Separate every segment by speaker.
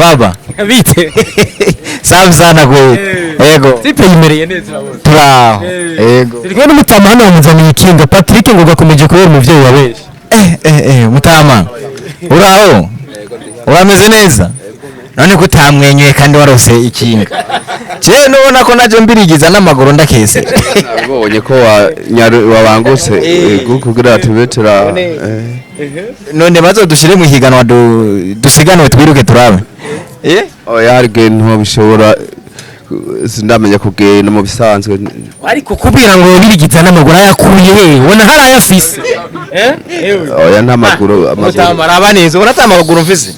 Speaker 1: Baba.
Speaker 2: Bite?
Speaker 1: Safi sana kweli. Yego.
Speaker 2: Type yimereye neza, urabona.
Speaker 1: Turaho. Yego.
Speaker 2: Turi kumwe n'umutama hano wamuzaniye ikinga. Patrick ngo gakomeje kubera umuvyeyi wa benshi.
Speaker 1: Mutama. Uraho? Urameze neza? None ko utamwenyuye kandi warose ikinga? Je nubona ko naje mbirigiza n'amaguru ndakese.
Speaker 3: Nabibonye ko wabangutse, yego, kugira tube tura.
Speaker 1: None bazodushire mu higanwa dusiganwe twiruke turabe. Eh?
Speaker 3: Oya, hari igihe ntobishobora, sindamenya kugenda mu bisanzwe.
Speaker 2: Ariko kubwira ngo birigiza n'amaguru, ayakuye he? Ubona hari ayafise?
Speaker 3: Oya, nta maguru, amaguru.
Speaker 1: Mutama, raba neza, ubona ata maguru mfise.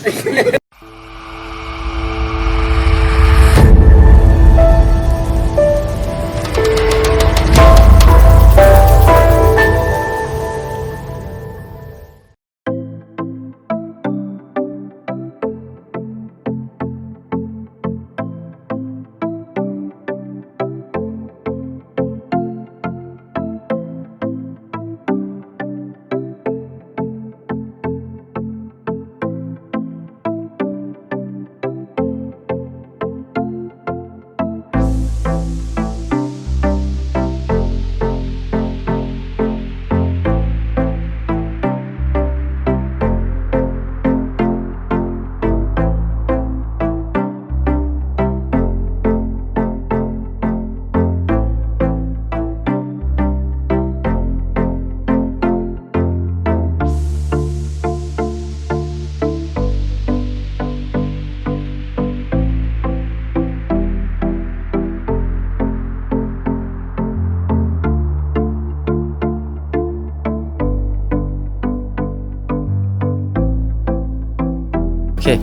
Speaker 4: Okay.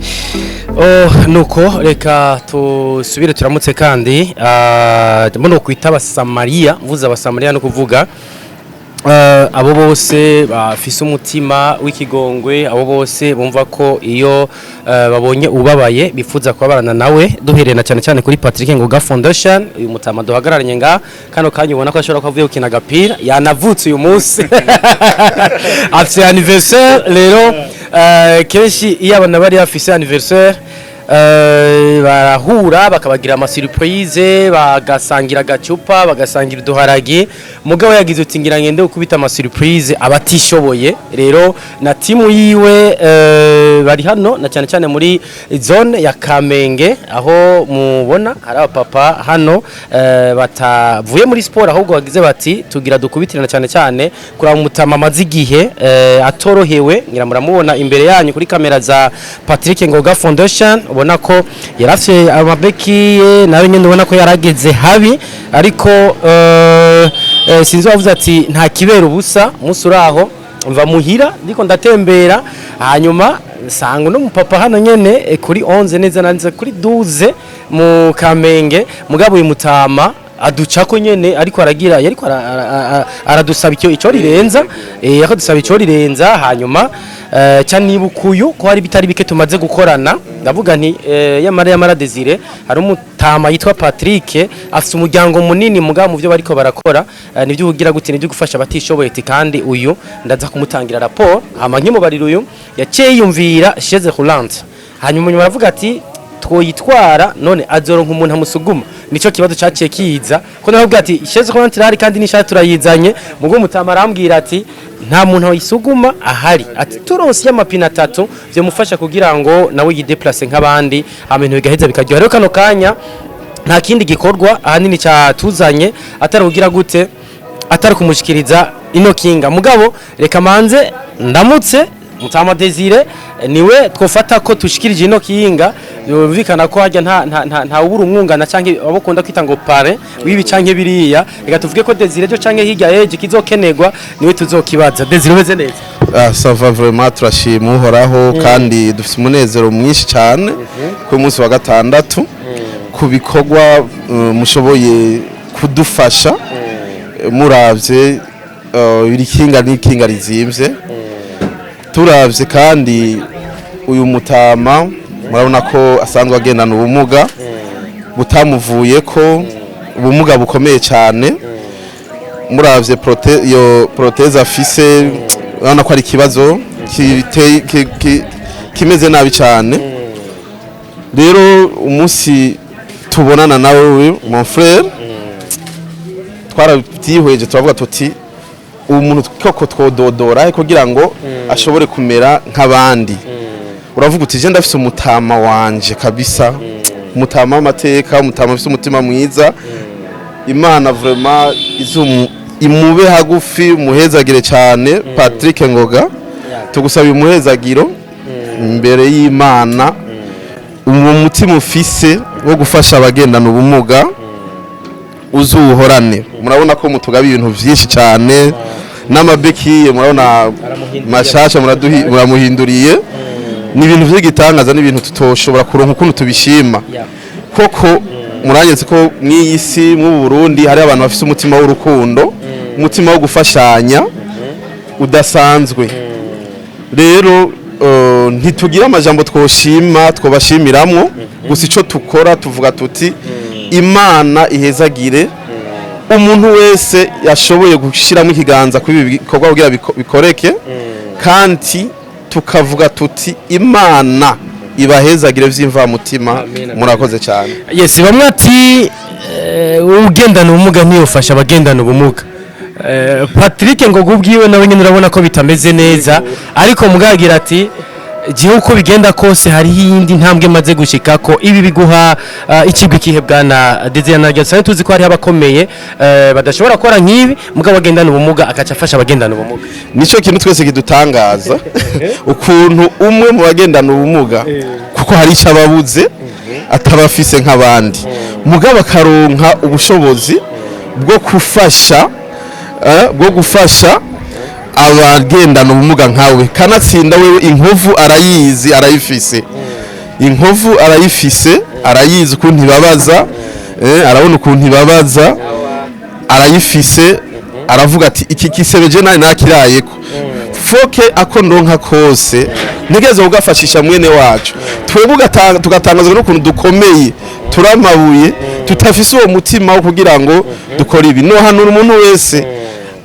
Speaker 4: Oh, nuko reka tusubire turamutse kandi muno kwita abasamariya. Mvuze abasamariya no kuvuga abo bose bafise umutima w'ikigongwe, abo bose bumva ko iyo babonye ubabaye bifuza kubabarana nawe, duhereye na cyane cyane kuri Patrick Ngoga Foundation. Uyu mutama duhagararanye nga kano kanya, ubona ko ashobora kuba avuye gukina agapira, yanavutse uyu munsi, afise anniversaire. Rero kenshi iyo abana bari bafise anniversaire, barahura bakabagira ama surprise, bagasangira agacupa, bagasangira uduharage. Mugabo yagize uti: "Ngira ngende gukubita ama surprise abatishoboye." Rero na timu yiwe bari hano na cyane cyane muri zone ya Kamenge, aho mubona hari abapapa hano batavuye muri sport, ahubwo bagize bati: "Tugira dukubitirana cyane cyane kuraba umutama amaze igihe atorohewe." Ngira muramubona imbere yanyu kuri kamera za Patrick Ngoga Foundation. Ubona ko yarafye amabeki ye, nawe nyine ubona ko yarageze habi, ariko sinzi wavuze ati nta kibera ubusa. Umunsi uraho mva muhira ndiko ndatembera, hanyuma nsanga uno mupapa hano nyene kuri 11 neza neza kuri 12 mu Kamenge. Mugabo uyu mutama aducako nyene, ariko aragira yariko aradusaba icyo rirenza, akadusaba icyo rirenza. Hanyuma cyane nibukuyu ko hari bitari bike tumaze gukorana, ndavuga nti yamara Desire, hari umutama yitwa Patrick, afite umuryango munini, mugabo mu byo bariko barakora nibyo ugira gute, nibyo gufasha abatishoboye. Ati kandi uyu ndaza kumutangira raporo. Hama nkimubarira, uyu yaciye yiyumvira chaise roulante. Hanyuma nyuma aravuga ati: "Twoyitwara none azoronka umuntu amusuguma?" Nico kibazo caciye kiza ko navuga ati chaise roulante irahari kandi n'ishati turayizanye. Mugo mutama arambwira ati nta muntu ayisuguma ahari, ati turonse y'amapine atatu vyomufasha kugira ngo nawe yideplace nk'abandi, hama ibintu bigaheza bikaryoha. Rero kano kanya nta kindi gikorwa ahanini cyatuzanye atari kugira gute, atari kumushikiriza ino kinga. Mugabo reka manze ndamutse Mutama Desire, niwe twofata ko tushikirije ino kinga. Yumvikana ko hajya nta ubura umwungana canke abo ukunda kwita ngo parrain wibi canke biriya. Reka tuvuge ko Desire cyo canke hirya yeje kizokenerwa niwe tuzokibaza. Desire, umeze neza?
Speaker 5: Ah, ça va vraiment, turashima Uhoraho kandi dufite umunezero mwinshi cyane ku munsi wa gatandatu ku bikorwa mushoboye kudufasha. Muravye iri kinga n'ikinga rizimvye, turavye kandi uyu mutama murabona ko asanzwe agendana ubumuga butamuvuye ko ubumuga bukomeye cyane. Muravye iyo prothèse afise, urabona ko ari ikibazo kimeze nabi cyane. Rero umunsi tubonana nawe, mon frère, twarabyihweje, turavuga tuti uwo muntu koko twododora he kugira ngo ashobore kumera nk'abandi? Uravuga uti je ndafise umutama wanje kabisa, umutama w'amateka, umutama ufise umutima mwiza. Imana vraiment izumu imube hagufi, umuhezagire cyane. Patrick Ngoga, tugusaba umuhezagiro imbere y'Imana. Uwo mutima ufise wo gufasha abagendana ubumuga uzuwuhorane. Murabona ko mutugaba ibintu byinshi cyane n'amabéquilles, murabona mashasha muramuhinduriye. Ni ibintu by'igitangaza, ni ibintu tutoshobora kuronka ukuntu tubishima. Koko muranyeretse ko mw'iyi si, mu Burundi, hari abantu bafise umutima w'urukundo, umutima wo gufashanya udasanzwe. Rero ntitugira amajambo twoshima, twobashimiramwo. Gusa ico tukora, tuvuga tuti Imana ihezagire umuntu wese yashoboye gushyiramo ikiganza kuri ibi bikorwa kugira bikoreke, kandi tukavuga tuti Imana ibahezagire vy'imvamutima. Murakoze cyane.
Speaker 4: Yes, bamwe ati ugendana ubumuga ntiyofasha abagendana ubumuga. Patrick ngo ubwiwe nawe nyine urabona ko bitameze neza, ariko mugagira ati jewe uko bigenda kose hariho iyindi ntambwe maze gushika ko. Ibi biguha ikigwi ikihe, bwana Desire? Naryo dusanzwe tuzi ko hariho abakomeye badashobora gukora nk'ibi, mugabo agendana ubumuga agaca afasha abagendana ubumuga.
Speaker 5: Nicyo kintu twese kidutangaza, ukuntu umwe mu bagendana ubumuga, kuko hari icyo ababuze ataba afise nk'abandi, mugabo akaronka ubushobozi bwo gufasha abagendana ubumuga nkawe. Kanatsinda wewe inkovu arayizi, arayifise inkovu, arayifise, arayizi ukuntu ibabaza, arabona ukuntu ibabaza, arayifise. Aravuga ati iki kisebeje nari nakirayeko, foke ako ndonka kose ntegereza kugafashisha mwene wacu. Twebwe tugatangazwa n'ukuntu dukomeye, turamabuye, tutafise uwo mutima wo kugira ngo dukore ibi. Nohanura umuntu wese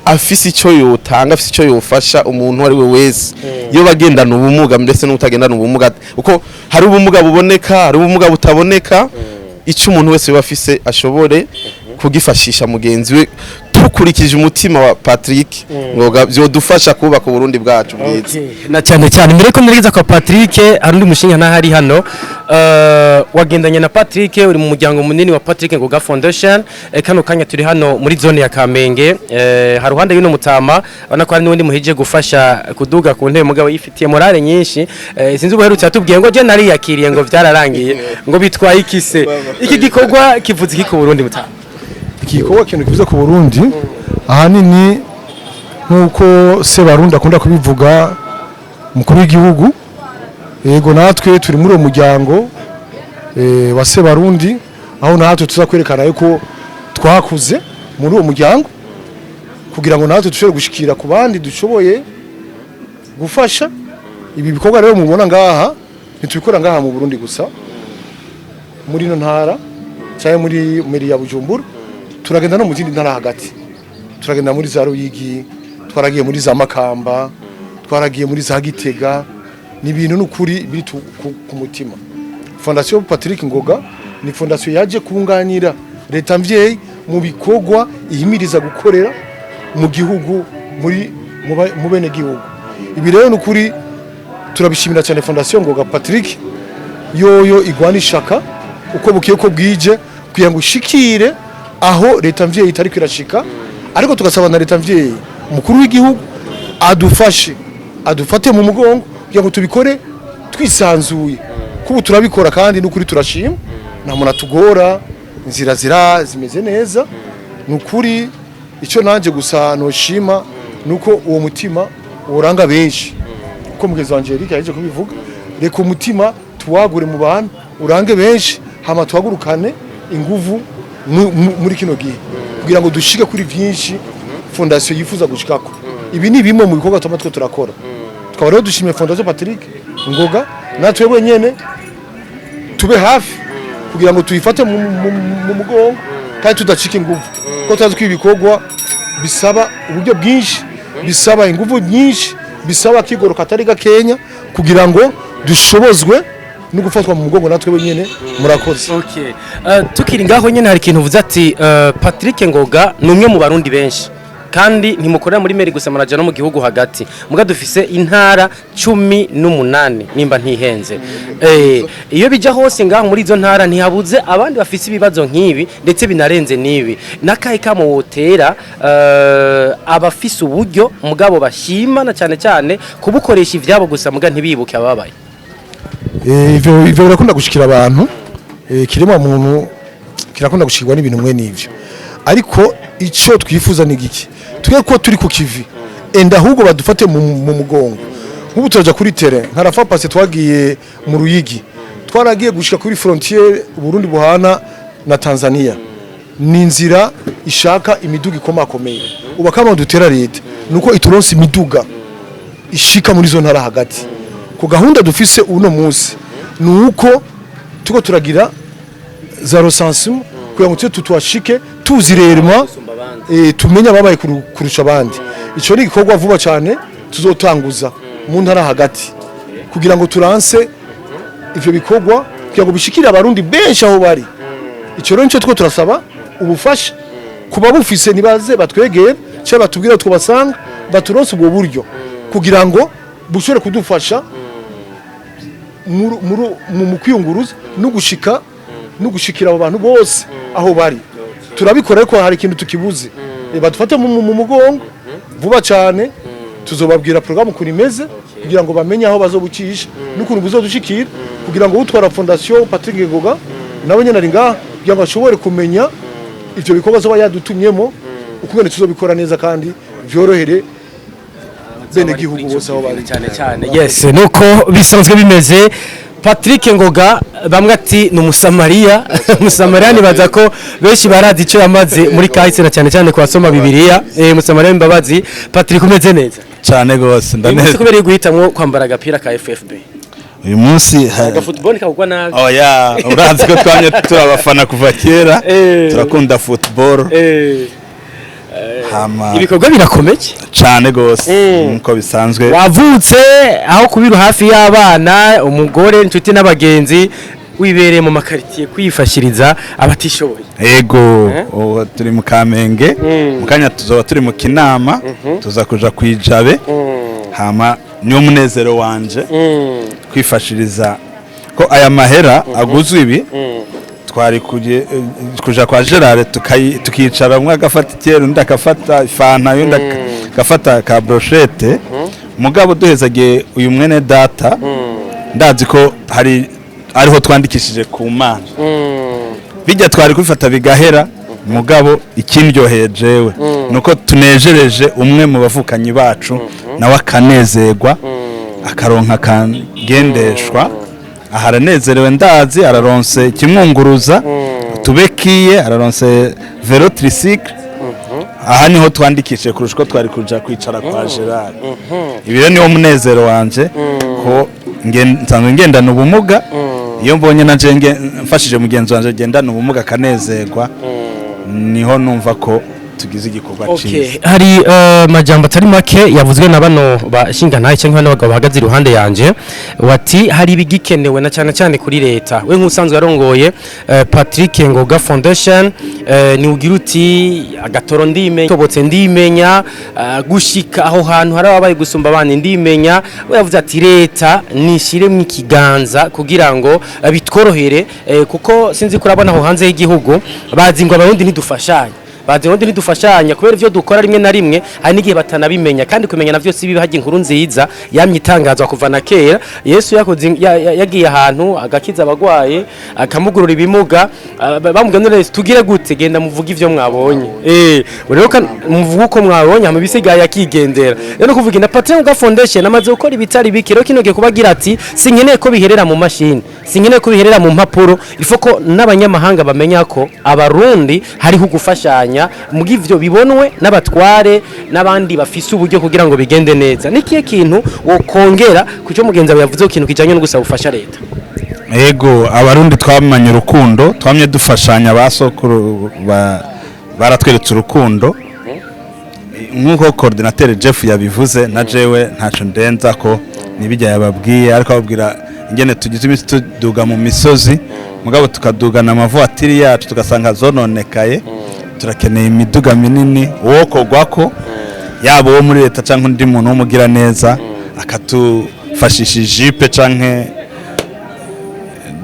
Speaker 5: afise icyo yotanga, afise icyo yofasha umuntu uwo ari we wese, iyo bagendana ubumuga ndetse n'utagendana ubumuga, kuko hari ubumuga buboneka, hari ubumuga butaboneka. Icyo umuntu wese yoba afise ashobore kugifashisha mugenzi we, dukurikije umutima wa Patrick Ngoga, byodufasha kubaka Uburundi bwacu bwiza.
Speaker 4: Na cyane cyane mbere ko ngerageza kwa Patrick, hari undi mushinga ntahari hano. Wagendanye na Patrick, uri mu muryango munini wa Patrick Ngoga Foundation. Kano kanya turi hano muri zone ya Kamenge, haruhande y'uno mutama, ubona ko hari n'undi muhije gufasha kuduga ku ntebe, mugabo yifitiye morale nyinshi. Sinzi ubuherutse yatubwiye ngo je nariyakiriye, ngo vyararangiye, ngo bitwaye ikise. Iki gikorwa kivuze iki ku Burundi, mutama?
Speaker 6: Iki gikorwa, kintu kivuze ku Burundi ahanini, nk'uko Sebarundi akunda kubivuga, umukuru w'igihugu, yego, natwe turi muri uwo muryango wa Sebarundi, aho natwe tuza kwerekana yuko twakuze muri uwo muryango, kugira ngo natwe dushobore gushikira ku bandi dushoboye gufasha. Ibi bikorwa rero mubona ngaha, ntitubikora ngaha mu Burundi gusa, muri ino ntara cyangwa muri mairie ya Bujumbura. Turagenda no mu zindi ntara hagati, turagenda muri za Ruyigi, twaragiye muri za Makamba, twaragiye muri za Gitega. Ni ibintu n'ukuri biri ku mutima. Fondation Patrick Ngoga ni fondation yaje kunganira leta mvyeyi mu bikorwa ihimiriza gukorera mu gihugu, muri mu bene gihugu. Ibi rero n'ukuri turabishimira cyane Fondation Ngoga Patrick, yoyo igwana ishaka uko bukiye uko bwije kugira ngo ishikire aho leta mvyeyi itari kwirashika. Ariko tugasaba na leta mvyeyi, umukuru w'igihugu, adufashe, adufate mu mugongo kugira ngo tubikore twisanzuye. Kubu turabikora kandi n'ukuri turashima, nta muntu atugora, inzira zira zimeze neza. Nukuri icyo nanjye gusa noshima nuko uwo mutima uranga benshi, uko mugenzi wanje Eric yaje kubivuga. Reka umutima tuwagure mu bantu, urange benshi, hama tuhagurukane inguvu muri kino gihe kugira ngo dushike kuri byinshi fondation yifuza gushikako. Ibi ni bimwe mu bikorwa tuma twe turakora. Tukaba rero dushimiye Fondation Patrick Ngoga, natwe wenyene tube hafi kugira ngo tuyifate mu mugongo kandi tudacika inguvu, kuko tuzi ko ibikorwa bisaba uburyo bwinshi, bisaba inguvu nyinshi, bisaba akigoro katari gakenya kugira ngo dushobozwe. No gufatwa mu mugongo natwe wenyene. Murakoze.
Speaker 4: Okay. Tukiri ngaho nyene, hari ikintu uvuze ati Patrick Ngoga ni umwe mu Barundi benshi, kandi ntimukorera muri mairie gusa, muraja no mu gihugu hagati. Muga dufise intara 18 nimba ntihenze. Iyo bija hose ngaho muri izo ntara, ntihabuze abandi bafise ibibazo nk'ibi, ndetse binarenze n'ibi. Nakahe kamo wotera abafise uburyo, mugabo bashima na cyane cyane kubukoresha ivyabo gusa, muga ntibibuke ababaye?
Speaker 6: Ivyo birakunda gushikira abantu. Kiremwa muntu kirakunda gushikirwa n'ibintu mwe n'ivyo, ariko ico twifuza ni giki? Twe ko turi ku kivi, enda ahubwo badufate mu mugongo. Nk'ubu turaja kuri terrain, nka la fois passée twagiye mu Ruyigi, twaragiye gushika kuri frontière Burundi buhana na Tanzania. Ni inzira ishaka imiduga ikomakomeye. Ubu akamo dutera leta nuko ituronse imiduga ishika muri zo ntara hagati. Ku gahunda dufise uno munsi ni uko tuko turagira za recensement kugira ngo tube tutwashike tuzirerema, tumenye ababaye kurusha abandi. Ico ni igikorwa vuba cyane tuzotanguza mu ntara hagati kugira ngo turanse ivyo bikorwa, kugira ngo bishikire Abarundi benshi aho bari. Ico rero nico two turasaba ubufasha kuba bufise, nibaze batwegere cyangwa batubwire twabasanga, baturonse ubwo buryo kugira ngo bushobore kudufasha mu kwiyunguruza no gushika no gushikira abo bantu bose aho bari. Turabikora, ariko hari ikintu tukibuze. Badufate mu mugongo vuba cyane, tuzobabwira programme ukuntu imeze kugira ngo bamenye aho bazobucisha n'ukuntu buzodushikira, kugira ngo utwara Fondation Patrick Ngoga nawe nyene ari ngaha, kugira ngo ashobore kumenya ivyo bikorwa azoba yadutumyemo, ukungene tuzobikora neza kandi vyorohere bene gihugu bose aho bari.
Speaker 4: Cyane cyane, yes, nuko bisanzwe bimeze. Patrick Ngoga, bamwe ati ni Umusamariya. Umusamariya, nibaza ko benshi barazi icyo yamaze muri kahise, na cyane cyane ku basoma Bibiliya. Umusamariya w'imbabazi. Patrick, umeze neza?
Speaker 7: Cyane gose.
Speaker 4: Uyu munsi
Speaker 7: Ndaneze.
Speaker 4: kubera guhitamwo kwambara agapira ka FFB?
Speaker 7: Uyu munsi
Speaker 4: Aga football kagugwa nabi.
Speaker 7: Oya, urazi ko twamye turi abafana kuva kera. Turakunda football. Hama
Speaker 4: Ibikorwa birakomeye.
Speaker 7: Cyane gose, nkuko bisanzwe.
Speaker 4: Wavutse aho kubira hafi y'abana, umugore, inshuti n'abagenzi, wibereye mu makaritiye kwifashiriza abatishoboye.
Speaker 7: Ego, ubu turi mu Kamenge, mu kanya tuzoba turi mu Kinama, tuza kuja kwijabe. Hama niwo munezero wanje kwifashiriza ko aya mahera aguzwe ibi, twari kuja kwa Gerard, tukicara, umwe agafata ikero, undi agafata ifanta, undi agafata ka brochette. Mugabo duhezagiye uyu mwene data, ndazi ko hari ariho twandikishije ku Mana, bijya twari kubifata bigahera. Mugabo ikindyoheye jewe nuko tunejereje umwe mu bavukanyi bacu, nawe akanezerwa, akaronka akagendeshwa. Aha aranezerewe, ndazi araronse ikimwunguruza tubekiye, araronse vélo tricycle. Aha niho twandikishije kurusha uko twari kuja kwicara kwa Gerard. Ibi rero niwo munezero wanje, ko nsanzwe ngendana ubumuga. Iyo mbonye na je mfashije mugenzi wanje agendana ubumuga akanezerwa, niho numva ko tugize igikorwa cyiza.
Speaker 4: Hari majambo atari make yavuzwe na bano bashingantahe cyangwa n'abagabo bahagaze iruhande yanje, bati hari ibigikenewe na cyane cyane kuri leta. We nk'usanzwe arongoye Patrick Ngoga Foundation, ni ugira uti agatoro ndimenya, tobotse ndimenya, gushika aho hantu hari ababaye gusumba abandi ndimenya. We yavuze ati leta nishiremwo ikiganza kugira ngo bitworohere, kuko sinzi kurabona aho hanze y'igihugu bazi ngo Abarundi ntidufashanye, bazi ubundi ntidufashanya kubera ivyo dukora. Rimwe na rimwe hari n'igihe batanabimenya, kandi kumenya navyo si bibi. Hajya inkuru nziza yamye itangazwa kuva na kera. Yesu yakoze yagiye ahantu agakiza abagwaye, akamugurura ibimuga. Bamubwira none tugire gute? Genda muvuge ivyo mwabonye. Rero muvuge uko mwabonye, hama ibisigaye akigendera. Rero kuvuga na Patrick Ngoga Foundation amaze gukora ibitari bike. Rero kino gihe kubagira ati sinkeneye ko biherera mu mashini, sinkeneye ko biherera mu mpapuro, ifo ko n'abanyamahanga bamenya ko Abarundi hariho gufashanya, mu ivyo bibonwe n'abatware n'abandi bafise uburyo kugira ngo bigende neza. Nikiye kintu wokongera ku cyo mugenzi wawe yavuze, ku kintu kijanye no gusaba ubufasha leta?
Speaker 7: Ego, Abarundi twamanye urukundo, twamye dufashanya, ba sokuru baratweretse urukundo. Nk'uko coordinateur Jeff yabivuze, na jewe ntaco ndenza ko nibijya yababwiye, ariko ababwira Ingene tugize iminsi tuduga mu misozi, mugabo tukadugana amavuwatiri yacu tugasanga zononekaye. Turakeneye imiduga minini, uwokogwako yaba uwo muri leta cyangwa undi muntu w'umugira neza akatufashisha ijipe canke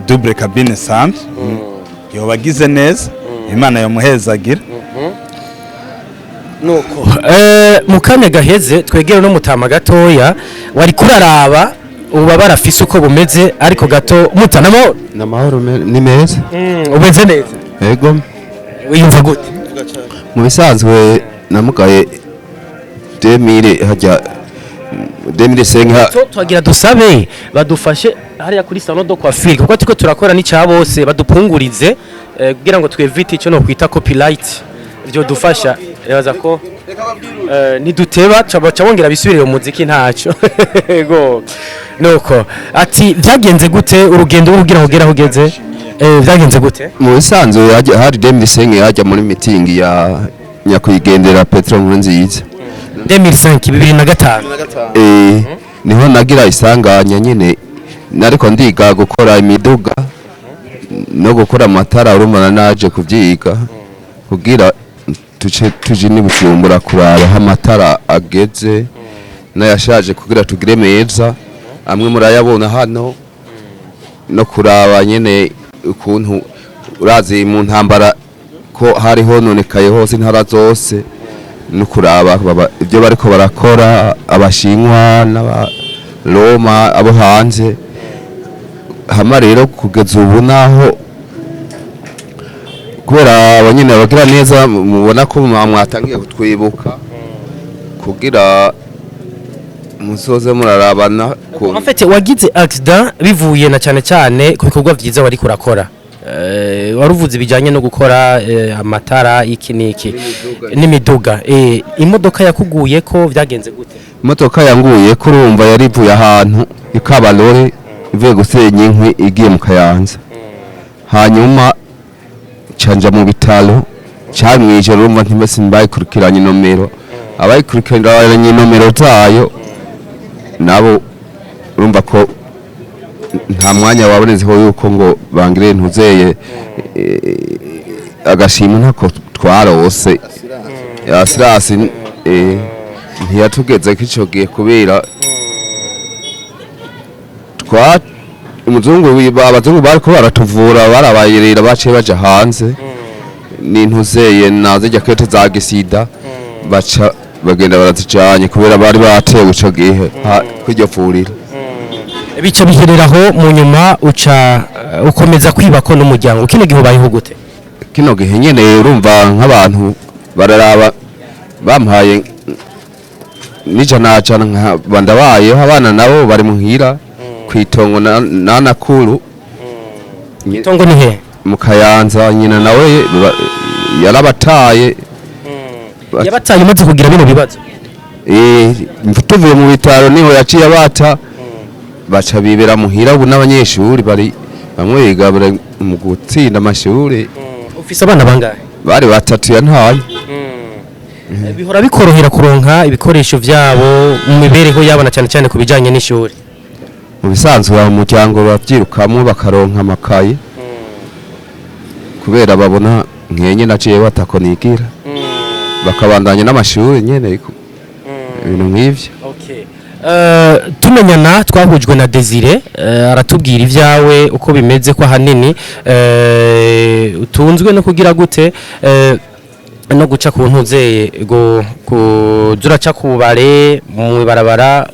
Speaker 7: double cabine sanzwe, yoba agize neza, Imana yomuhezagira.
Speaker 4: Nuko mu kanya gaheze twegere no mutama gatoya wari kuraraba ububabare afise uko bumeze, ariko gato mutanamo.
Speaker 3: Namahoro, ni meza.
Speaker 4: Umeze neza?
Speaker 3: Yego.
Speaker 4: Wiyumva gute?
Speaker 3: Mu bisanzwe namugaye 2000, hajya 2005.
Speaker 4: So twagira dusabe badufashe hariya kuri salon de coiffure, kuko turiko turakora n'icya bose, badupungurize kugira ngo twevite icyo no kwita copyright. Byo dufasha rebaza ko niduteba ca bongera bisubirire mu muziki, ntaco. Yego, nuko ati byagenze gute urugendo kugira ngo ugere aho ugeze? Byagenze gute?
Speaker 3: Mu bisanzwe hari 2005, hajya muri mitingi ya nyakwigendera Petero Nkurunziza.
Speaker 4: 2005, 2005.
Speaker 3: Niho nagira isanganya nyine, nariko ndiga gukora imiduga no gukora amatara. Urumva naje kubyiga kugira tuce tuje ni Bujumbura kuraba aho amatara ageze n'ayashaje kugira tugire meza, amwe murayabona hano, no kuraba nyene ukuntu urazi mu ntambara ko hari hononekaye hose, intara zose, no kuraba ibyo bariko barakora Abashinwa n'aba Roma abo hanze. Hama rero kugeza ubu naho kubera abanyene bagira neza, mubona ko mwatangiye kutwibuka kugira muzoze murarabana ku
Speaker 4: En fait wagize accident bivuye na cyane cyane ku bikorwa byiza wari kurakora. Waruvuze ibijyanye no gukora amatara, iki n'iki, n'imiduga. Imodoka yakuguye ko byagenze gute?
Speaker 3: Imodoka yanguye ko urumva yari ivuye ahantu ikabarore, ivuye gusenya inkwi, igiye mu Kayanza. Hanyuma canja mu bitaro cari mw'ijoro. Urumva ntibayikurikiranye inomero, abayikurikiranye inomero zayo nabo urumva ko nta mwanya wabonetseho yuko ngo bangire ntuzeye agashimwe, ntako twarose. Assurance ntiyatugezeko ico gihe kubera twa umuzungu abazungu bariko baratuvura barabayerera, baciye baja hanze n'intuzeye na zirya kete za gisida, baca bagenda barazijanye kubera bari batewe ico gihe kw'iryo vuriro.
Speaker 4: Bica bihereraho, mu nyuma uca ukomeza kwibako n'umuryango. Kino gihe ubayeho gute?
Speaker 3: Kino gihe nyene urumva nk'abantu bararaba bampaye n'ijana jana nkaba ndabayeho. Abana nabo bari muhira kw'itongo na nakuru.
Speaker 4: Itongo ni he?
Speaker 3: Mu Kayanza. Nyina nawe yarabataye.
Speaker 4: Yabataye umaze kugira bino bibazo?
Speaker 3: Tuvuye mu bitaro niho yaciye abata, baca bibera muhira. Ubu n'abanyeshuri bari bamwe biga, bari mu gutsinda amashuri.
Speaker 4: Ufise abana bangahe?
Speaker 3: Bari batatu yantaye.
Speaker 4: Bihora bikorohera kuronka ibikoresho vyabo mu mibereho yabo, na cyane cyane ku bijanye n'ishuri?
Speaker 3: Mu bisanzwe mu muryango babyirukamwo bakaronka amakaye, kubera babona nkenye naciye batako nigira, bakabandanya n'amashuri nyene, ibintu nk'ivyo.
Speaker 4: Okay. Tumenyana twahujwe na Desire, aratubwira ibyawe uko bimeze, ko ahanini utunzwe no kugira gute, no guca ku ntuzeye go kuzuraca ku bare mu ibarabara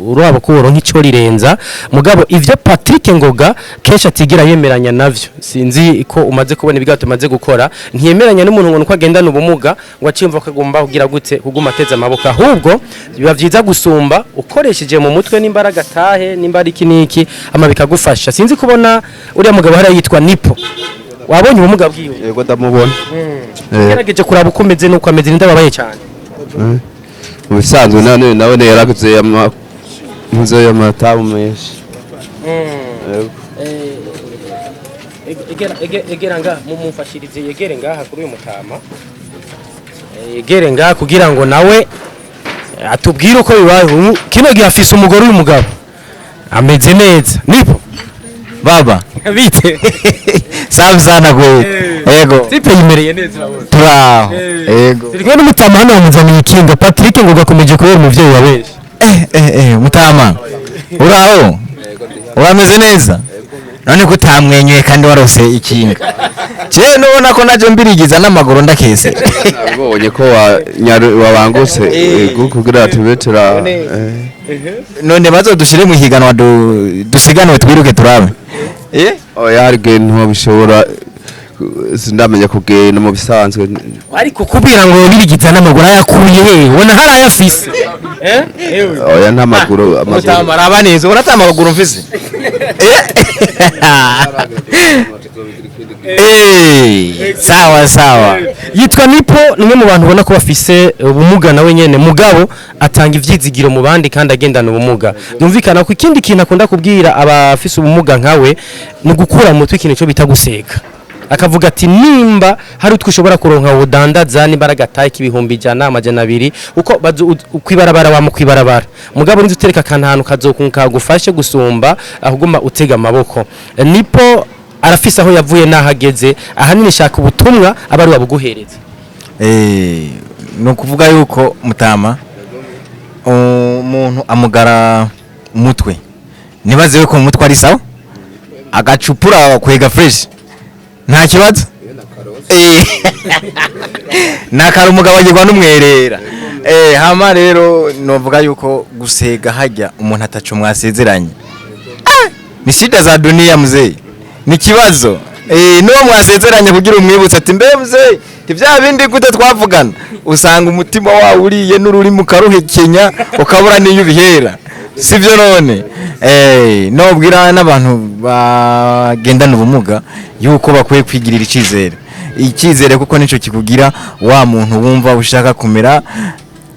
Speaker 4: urabo ko uronka ico rirenza. Mugabo ivyo Patrick Ngoga kenshi atigira yemeranya navyo, sinzi ko umaze kubona ibigato tumaze gukora, ntiyemeranya n'umuntu ngo nuko agendana ubumuga ngo aciyumva ko agomba kugira gute, kuguma ateze amaboko. Ahubwo biba vyiza gusumba ukoresheje mu mutwe n'imbaraga, tahe nimba ari iki n'iki, ama bikagufasha. Sinzi kubona uriya mugabo hariya yitwa Nipo, wabonye ubumuga bwiwe?
Speaker 3: Yego, ndamubona.
Speaker 4: Gerageje kuraba uko umeze n'uko ameze, ndababaye cyane.
Speaker 3: Mu bisanzwe nane nawe yaraguze ama ntuze y'amatabu menshi. Yego.
Speaker 4: Egera ngaha, mumufashirize yegere ngaha kuri uyu mutama. Yegere ngaha kugira ngo nawe atubwire uko bibaye. Ubu kino gihe afise umugore, uyu mugabo Ameze neza nipo.
Speaker 1: Baba.
Speaker 4: Bite?
Speaker 1: Safi sana kweli. Ego.
Speaker 4: Tipe yimereye neza, urabona.
Speaker 1: Turaho. Ego.
Speaker 2: Turi kumwe n'umutama hano wamuzaniye ikinga. Patrick ngo gakomeje kubera umuvyeyi wa benshi.
Speaker 1: Mutama. Uraho? Urameze neza? None ko utamwenyuye kandi warose ikinga? Je nubona ko naje mbirigiza n'amaguru ndakese.
Speaker 3: Nabibonye ko wabangutse, yego, kugira tube tura.
Speaker 1: None bazodushire mu higanwa, dusiganwe twiruke turabe. Eh?
Speaker 3: Oya, hari igihe ntobishobora, sindamenya kugenda mu bisanzwe.
Speaker 2: Ariko kubwira ngo birigiza n'amaguru ayakuye he? Ubona hari ayafise?
Speaker 3: Oya, nta maguru, amaguru.
Speaker 1: Mutama, raba neza, ubona ata maguru mfise? Eh, sawa sawa.
Speaker 4: Yitwa Nipo, ni umwe mu bantu ubona ko bafise ubumuga nawe nyene, mugabo atanga ivyizigiro mu bandi kandi agendana ubumuga. Byumvikana ko ikindi kintu akunda kubwira abafise ubumuga nkawe ni ugukura mu mutwe ikintu cyo bita guseka, akavuga ati nimba hari utwo ushobora kuronka udandaza, nimba ari agatayi k'ibihumbi 100, 200, uko kwibarabara wa mu kwibarabara, mugabo urinze utereka akantu ahantu kazokunka kagufashe gusumba ahuguma utega amaboko. Nipo arafise aho yavuye n'aho ageze. Ahanini shaka ubutumwa aba ari wabuguhereza.
Speaker 1: Ni ukuvuga yuko mutama umuntu amugara umutwe, nibaze yuko mu mutwe ari sawa, agacupura kwega fresh, nta kibazo. Nakara umugabo agirwa n'umwerera. Hama rero novuga yuko gusega hajya umuntu ataco mwasezeranye, ni shida za dunia mzee, ni kibazo. Nuwo mwasezeranye kugira umwibutse ati mbe mzee, ti bya bindi gute twavugana, usanga umutima wawe uriye n'ururimi ukaruhekenya, ukabura n'iyo ubihera, sibyo? None nobwira n'abantu bagendana ubumuga yuko bakwiye kwigirira icyizere, icyizere kuko nicyo kikugira wa muntu wumva ushaka kumera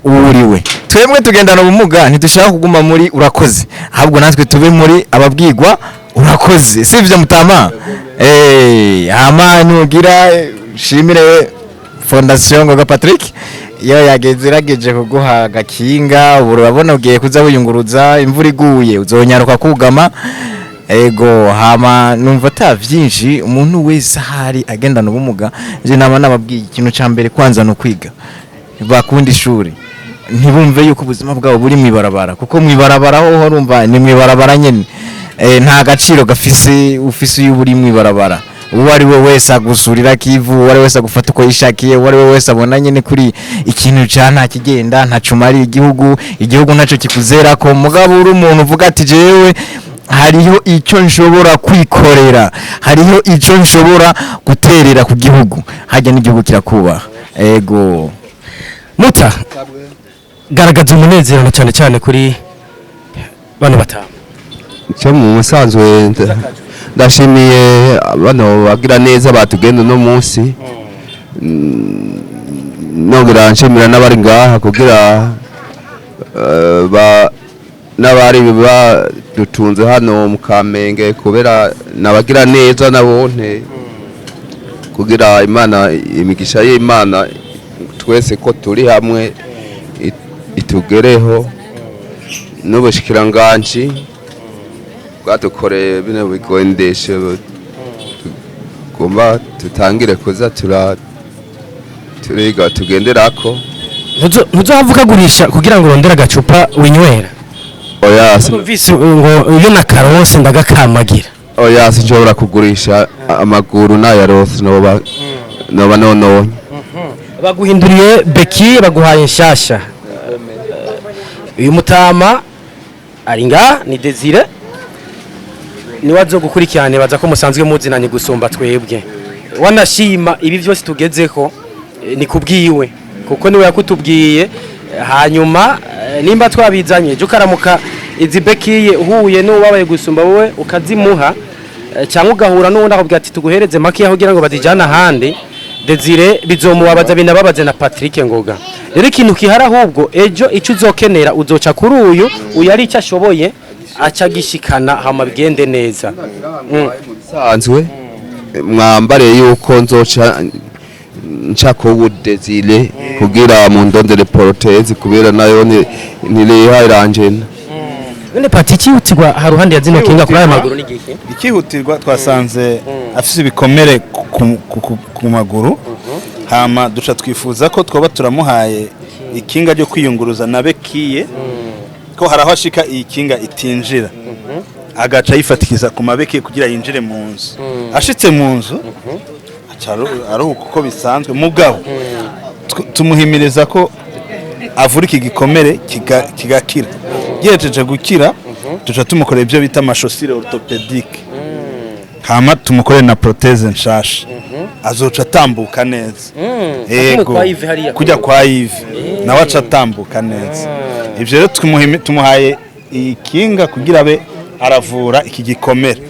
Speaker 1: uriwe. Twebwe tugendana ubumuga ntidushaka kuguma muri urakoze, ahubwo natwe tube muri ababwirwa urakoze, sivyo mutama? Hama nugira shimire Fondation Ngoga Patrick iyo yagerageje kuguha agakinga. Ubu urabona ugiye kuza wiyunguruza, imvura iguye uzonyaruka kugama. Ego, hama numva ata vyinshi. Umuntu wese ahari agendana ubumuga, je nama nababwiye ikintu ca mbere kwanza ni ukwiga, bakunda ishuri, ntibumve yuko ubuzima bwabo buri mwibarabara, kuko mwibarabara ho urumva ni mwibarabara nyene. Nta gaciro gafise ufise iyo uri mwibarabara. Uwo ari we wese agusurira kivu, uwo ari we wese agufata uko yishakiye, uwo ari we wese abona nyene kuri ikintu ca nta kigenda, ntaco umariye igihugu, igihugu naco kikuzera ko. Mugabo uri umuntu uvuga ati jewe hariho icyo nshobora kwikorera, hariho icyo nshobora guterera ku gihugu, hajya n'igihugu kirakubaha. Ego.
Speaker 4: Muta, garagaza umunezero na cyane cyane kuri bano batanu.
Speaker 3: Cyo mu musanzwe ndashimiye bano bagira neza batugenda uno munsi. Nongera nshimira n'abari ngaha kugira n'abari badutunze hano mu Kamenge, kubera nabagira neza nabone kugira Imana, imigisha y'Imana twese ko turi hamwe itugereho, n'ubushikiranganji bwadukoreye bino bigendesho tugomba tutangire kuza turiga tugenderako.
Speaker 4: Ntuzohava ukagurisha kugira ngo urondere agacupa winywera?
Speaker 3: Oya.
Speaker 4: Numvise ngo iyo na karose ndagakamagira.
Speaker 3: Oya, sinshobora kugurisha amaguru n'ayarose, noba nononye.
Speaker 4: Baguhinduriye béquille, baguhaye nshasha. Uyu mutama ari ngaha ni Desire, niwe azogukurikirana. Baza ko musanzwe muzinanye gusumba twebwe. Wanashima ibi byose tugezeko, ni kubwiwe kuko niwe yakutubwiye. Hanyuma nimba twabizanye ejo ukaramuka izi béquille uhuye n'uwabaye gusumba wowe ukazimuha, cyangwa ugahura n'uwundi akubwira ati tuguhereze makeya kugira ngo bazijyane ahandi, Desire bizomubabaza, binababaze na Patrick Ngoga. Rero ikintu kihari ahubwo, ejo icyo uzokenera uzoca kuri uyu, uyu ari icyo ashoboye aca gishikana, hama bigende neza.
Speaker 3: Bisanzwe mwambare yuko nzoca nca ku Desire kugira mu ndondere prothèse, kubera nayo ntiriha iranjena.
Speaker 4: None pati ikihutirwa haruhande ya zino kinga kuri aya maguru ni giki?
Speaker 7: Ikihutirwa, twasanze afise ibikomere ku maguru, hama duca twifuza ko twaba turamuhaye ikinga ryo kwiyunguruza na béquille, ko hari aho ashika iyi kinga itinjira, agaca yifatikiza ku ma béquilles kugira yinjire mu nzu. Ashitse mu nzu aca aruhuka uko bisanzwe, mugabo tumuhimiriza ko avura iki gikomere kigakira. Gihejeje gukira, tuca tumukorera ibyo bita ama chaussures orthopédiques, hama tumukorere na prothèse nshasha, azoca atambuka neza.
Speaker 4: Kumwe kwa Yves hariya.
Speaker 7: Kujya kwa Yves nawe aca atambuka neza. Ivyo rero tumuhaye ikinga kugira abe aravura iki gikomere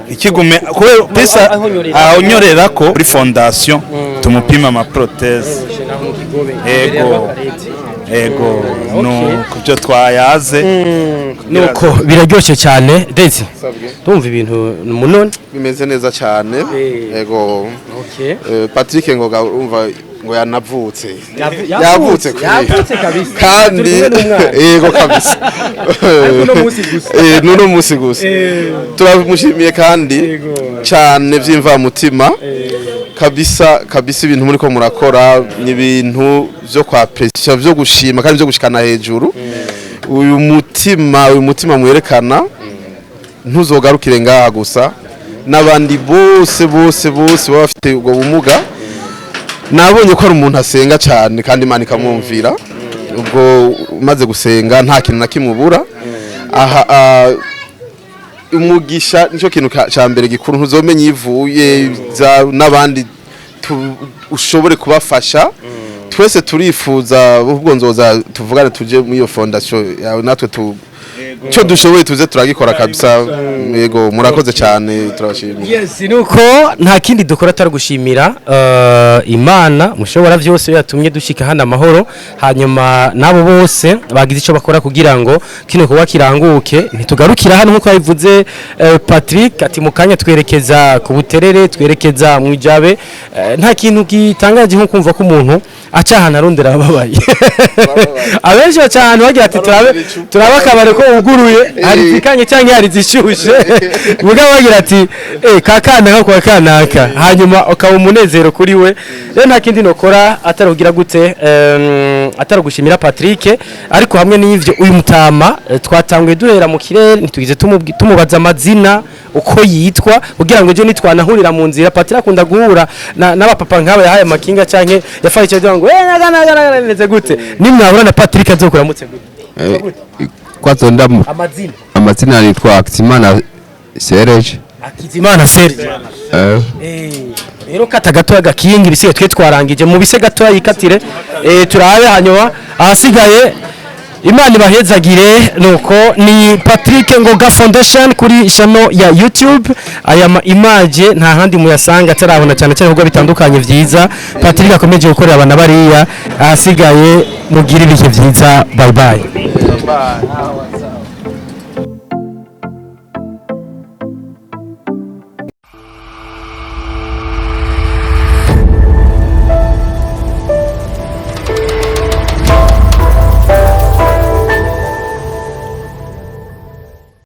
Speaker 7: ikigume, kubera pesa
Speaker 4: ahonyorera.
Speaker 7: Ahonyorera ko kuri fondation tumupima ama prothèses. Ego, no kubyo twayaze.
Speaker 4: Nuko biraryoshye cyane, ndetse ndumva ibintu munoni.
Speaker 5: Bimeze neza cyane. Yego. Patrick Ngoga, urumva ngo yanavutse, yavutse kure.
Speaker 4: Yavutse kabisa.
Speaker 5: Kandi
Speaker 4: Turi kumwe n'umwana.
Speaker 5: Yego kabisa.
Speaker 4: Ariko uno munsi gusa.
Speaker 5: N'uno munsi gusa. Turamushimiye kandi cyane by'imvamutima kabisa kabisa. Ibintu muri ko murakora ni ibintu byo kwa pressure, byo gushima kandi byo gushikana hejuru. Uyu mutima mwerekana ntuzogarukire ngaha gusa, n'abandi bose bose bose baba bafite ubwo bumuga. Nabonye ko ari umuntu asenga cyane kandi Imana ikamwumvira. Ubwo umaze gusenga nta kintu na kimwe ubura. Aha umugisha nicyo kintu ca mbere gikuru. Ntuzomenya ivuye n'abandi ushobore kubafasha. Twese turifuza, ubwo nzoza tuvugane, tuje muri iyo fondation yawe, natwe tu cyo dushoboye tuze turagikora kabisa. Yego, murakoze cyane, turabashimiye.
Speaker 4: Yes, nuko nta kindi dukora atari gushimira Imana mushobora byose yatumye dushika hano amahoro, hanyuma nabo bose bagize icyo bakora kugira ngo kino kuba kiranguke. Ntitugarukira hano nkuko yabivuze Patrick ati mu kanya twerekeza ku Buterere, twerekeza mu Ijabe. Nta kintu gitangaje nko kumva ko umuntu aca ahantu arondera ababaye. Abenshi baca ahantu bagira ati turabe akabari ko wuguruye, hari zikanye cyangwa hari zishushe, mugabo bagira ati ka kanaka kwa kanaka, hanyuma ukaba umunezero kuri we. Rero nta kindi nokora atari kugira gute, atari gushimira Patrick. Ariko hamwe n'ivyo, uyu mutama twatanguye duhera mu kirere, ntitugize tumubaza amazina uko yitwa, kugira ngo ejo nitwanahurira mu nzira. Patrick akunda guhura n'abapapa nk'aba yahaye amakinga canke yafaye icyo ngo naga naga naga neze gute. Nimwahura na Patrick azokuramutse gute?
Speaker 3: Kwazo ndamu
Speaker 4: Amazina.
Speaker 3: Amazina nitwa Hakizimana Serge.
Speaker 4: Akizimana Serge. Rero kata gatoya gakingi, ibisigaye twe twarangije mu bise gatoya yikatire, turabe, hanyuma ahasigaye Imana ibahezagire. Nuko ni Patrick Ngoga Foundation kuri channel ya YouTube. Aya ma image nta handi muyasanga atarabona, cyane cyane ibikorwa bitandukanye vyiza Patrick akomeje gukorera abana bariya. Ahasigaye mugire ibihe vyiza, bye bye.
Speaker 5: Bye.